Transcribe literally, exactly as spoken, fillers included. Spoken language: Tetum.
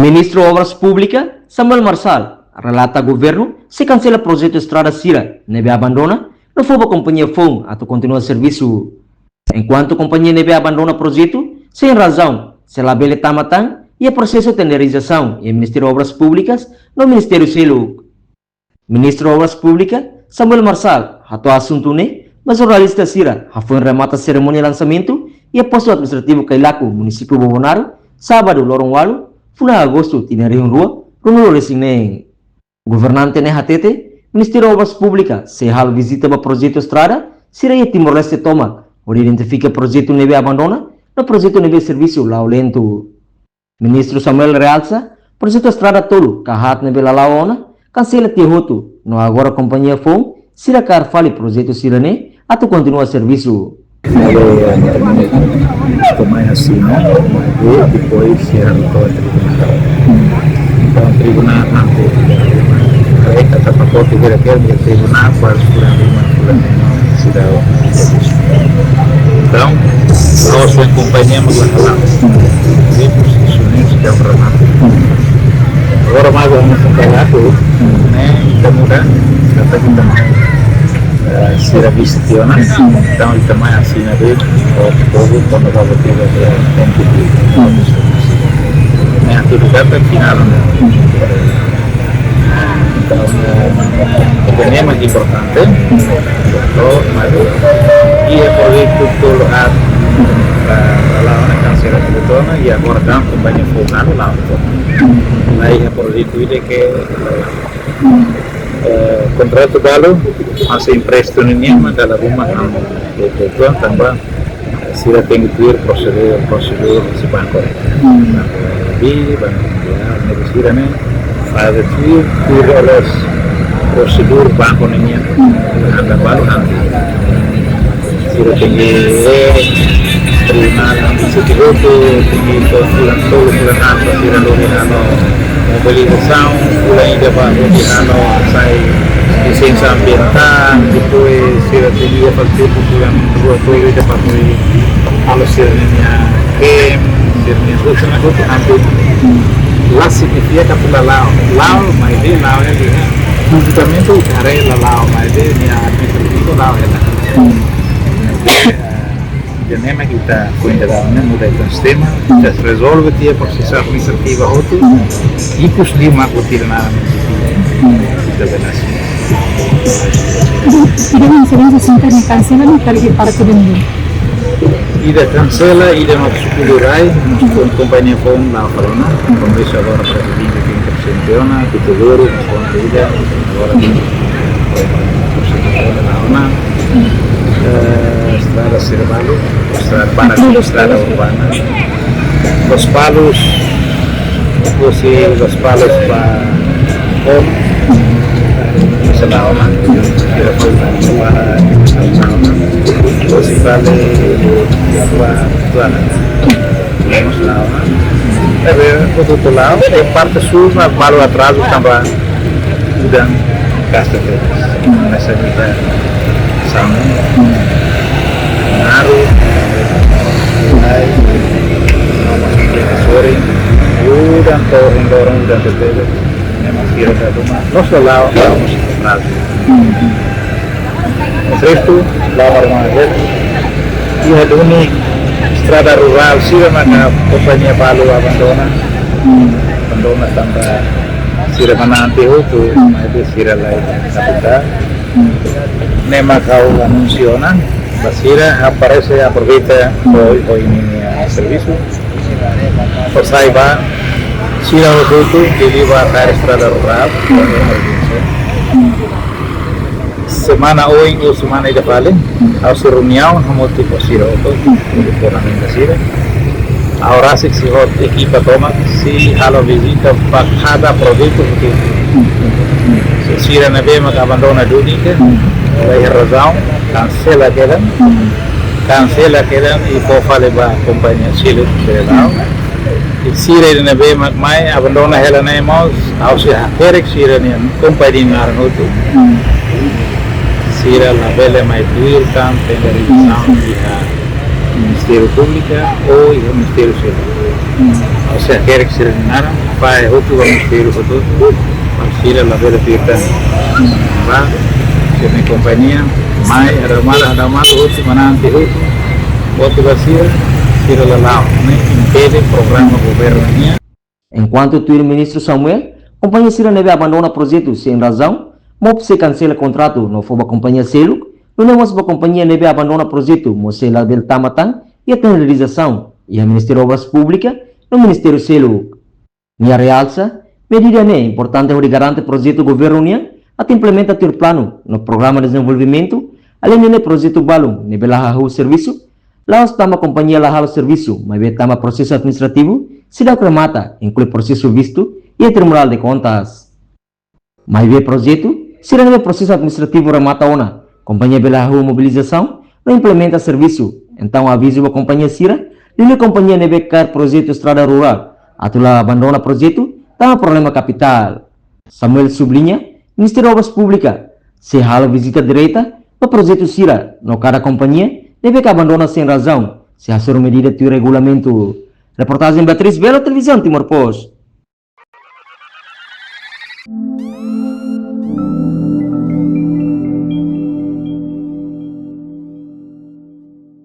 Ministru Obras Públikas, Samuel Marçal, relata governu sei kansela projetu estrada sira ne'ebé abandona no fó ba kompañia foun atu kontinua servisu. Enkuantu kompañia ne'ebé abandona projetu sein razaun sei labele tama tan iha prosesu tenderizasaun iha Ministériu Obras Públikas no ministériu seluk. Ministru Obras Públikas, Samuel Marçal, hato'o asuntu ne'e ba jornalista sira hafoin remata serimónia lansamentu iha postu administrativu Cailaco, munisípiu Bobonaro, sábadu loron ualu, fulan agostu, tinan rihun rua, ruanulu resin neen. Governante ne'e hatete, Ministériu Obras Públikas sei halo vizita ba projetu estrada sira iha Timor-Leste tomak, hodi identifika projetu ne'ebé abandona no projetu ne'ebé servisu la'o lentu. Ministru Samuel realsa, projetu estrada tolu ka haat ne'ebé la la'o ona kansela tiha hotu, no agora kompañia foun sira kaer fali projetu sira-ne'e atu kontinua servisu. Lalu, eh, toma asina, e depois sira hato'o tribunál. Entaun, tribunál nanti, mereka dapat kopi kira-kira di tribunál, baru sudah lima bulan, sudah. Entaun, ha'u ho kompañia mak la hala'o. Jadi, posisi ne'e sudah pernah. Agora, mais vamos trabalhar, né? Ita muda, ita muda. Eh, sira vizita ona. Entaun, ita mai asina de'it, o povu, kuandu ba tiha, eh, tenke di. Ne'e atividade finál, ne'e. Entaun, eh, ne'e mak importante. Entaun, mas, iha projetu tolu haat, eh, la, la, kansela tiha ona, i agora kompañia foun la, la, la iha projetu ida ke, eh, kontratu balu, hanesan empréstimu nian, mak dala ruma, eh, eh, tanba sira tenke tuir prosedur, prosedur husi banku. Banku B, banku B, ne'e sira-ne'e faze tuir, tuir loos prosedur banku nian, anda balu nanti. Sira tenke, eh, tribunál, nanti se tigoto, tenke to fulan tolu, fulan haat, sira lori halo mobilizasaun, fulan ida ba, lori halo sai lisensa ambientál, depois sira tenke faze fulan rua, tolu ida ba, halo sira-nia kem, sira-nia husu, na husu, nanti la signifika katak la la'o. La'o, maibé la'o, eh, fizikamente, haree la la'o, maibé nia administrativu la'o, eh. Ida-ne'e mak ita kuenta da, ne'e muda ita sistema, ita rezolve tiha prosesu administrativu hotu, ikus lima ko tira na ita belasi. Ida-ne'e, ida-ne'e, se bem se sinta ni kansela ni kali ke para ke demi. Ida kansela, ida mak suku lurai, kompañia foun la falona, komesu agora para ke vinte, vinte por cento ona, ke teluru, mas foun ida, agora vinte por cento ona, eh, estrada sira balu, estrada para, estrada urbana. Lospalos, husi Lospalos ba Om, Senaona, kira-kira para Senaona, husi Bale ba Tuana. Vamos lá, né? Entaun, outro lado, e parte sul, mas balu atrazu tanba udan gasta tebes. Hanesan ita Samu, Naru, Lai, Sorin, udan to'o Indorong, udan tebes. Memang kira-kira rumah. Los la la'o, la'o mós atrazu. Restu, la'o arma, iha duni estrada rurál sira maka kompañia balu abandona. Abandona tanba sira manán tiha hotu, maibé sira la iha kapitál. Ne'e mak ha'u anunsia ona ba sira, aparese, aproveita, hodi, hodi ninia servisu. Fó sai ba sira hotu-hotu, ke liu ba kaer estrada rurál, semana oin ou semana ida fali, ha'u sei reuniaun hamutuk ho sira hotu, ho ferramenta sira. Ha'u rasik sei hotu ekipa tomak, sei halo vizita ba kada projetu hotu. Se sira ne'ebé mak abandona duni ka, la iha razaun, kansela kedan, kansela kedan i fó fali ba kompañia seluk sira. I sira ne'ebé mak mai abandona hela ne'e mós, ha'u sei hakerek sira-nia kompañia naran hotu. Sira labele mai tuir tan tenderizasaun iha Ministériu Públiku ou iha Ministériu Seluk. Ou seja, hakerek sira-nia naran, fahe hotu ba ministériu hotu-hotu, para sira labele fiar tan. Ba, sira-nia kompañia, mai, ada malu, ada malu, hotu manán tiha hotu, hotu ba sira, sira la la'o, ne'e impede programa governu nian. Enkuantu tuir Ministru Samuel, kompañia sira ne'ebé abandona projetu sein razaun, mós sei kansela kontratu no fó ba kompañia seluk, nune'e mós ba kompañia ne'ebé abandona projetu mós sei labele tama tan iha tenorizasaun iha Ministériu Obras Públikas no ministériu seluk. Nia realsa, medida ne'e importante hodi garante projetu governu nian atu implementa tuir planu no programa dezenvolvimentu, aleinde ne'e projetu balun ne'ebé la hahú servisu, la'ós tanba kompañia la halo servisu, maibé tanba prosesu administrativu seidauk remata, inklui prosesu vistu iha Tribunál de Kontas. Maibé projetu sira ne'ebé prosesu administrativu remata ona, kompañia bele hahú mobilizasaun no implementa servisu. Entaun avizu ba kompañia sira, liuliu kompañia ne'ebé kaer projetu estrada rurál, atu la abandona projetu tanba problema kapitál. Samuel subliña, Ministériu Obras Públikas sei halo vizita direta ba projetu sira, no kada kompañia ne'ebé ke abandona sein razaun sei hasoru medida tuir regulamentu. Reportajen Beatriz Belo, Televizaun Timor Post.